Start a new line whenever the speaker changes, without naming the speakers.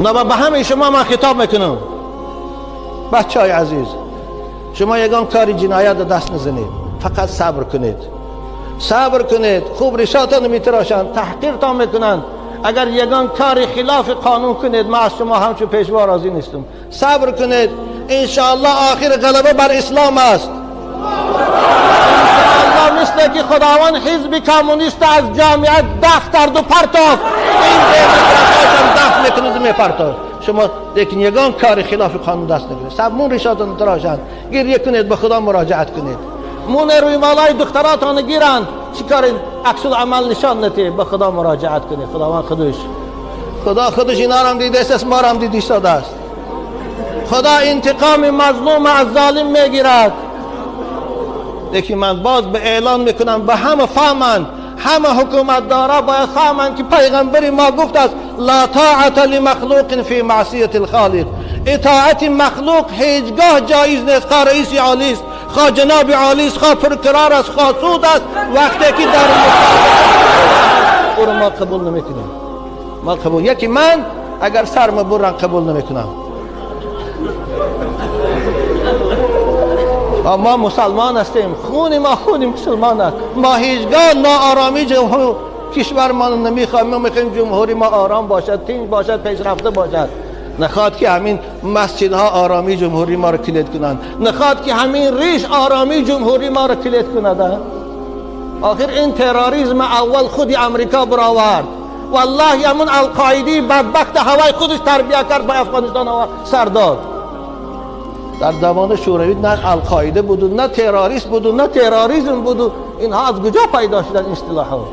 به همه شما من خطاب میکنم، بچه های عزیز، شما یگان کاری جنایت دست نزنید، فقط صبر کنید، صبر کنید. خوب ریشاتان میتراشند، تحقیرتان میکنند. اگر یگان کاری خلاف قانون کنید، من از شما همچون پیشوا راضی نیستم. صبر کنید، انشاءالله آخر غلبه بر اسلام است. انشاءالله مثل که خداوند حزب کمونیست از جامعه دفع کرد و پرتافت، این هم دفع میکنید و میپرتافت. شما لیکن یگان کاری خلاف قانون دست نگیرید. صبر، ریشاتان تراشند، گریه کنید، به خدا مراجعت کنید. مون روی مالای دختراتان گیرند، چیکار عکس العمل نشان ندید، به خدا مراجعت کنید. خداوند خودش، خدا خودش اینا هم دیده است، ما هم دیده است. خدا انتقام مظلوم از ظالم میگیرد. لیکن من باز به اعلان میکنم، به همه فهمند، همه حکومت دارا باید فهمند که پیغمبر ما گفت است لا طاعت لمخلوق فی معصیت الخالق. اطاعت مخلوق هیچگاه جایز نیست، خواه رئیس عالی است، خواه جناب عالی است، خواه پرقرار است، خواه سود است. وقتی که در او رو ما قبول نمیکنیم. ما قبول، یکی من اگر سرم برن قبول نمیکنم. ما مسلمان هستیم، خون ما خون مسلمان است. ما هیچگاه ناآرامی جمهور کشور ما نمیخوایم. ما میخوایم جمهوری ما آرام باشد، تینج باشد، پیشرفته باشد. نخواد که همین مسجدها آرامی جمهوری ما رو کلید کنند، نخواد که همین ریش آرامی جمهوری ما رو کلید کند. آخر این تروریسم اول خودی امریکا برآورد. والله همون القاعده بدبخت هوای خودش تربیه کرد، به افغانستان سر داد. در زمان شوروی نه القاعده بود و نه تروریست بود و نه تروریسم بود. اینها از کجا پیدا شدن اصطلاحات؟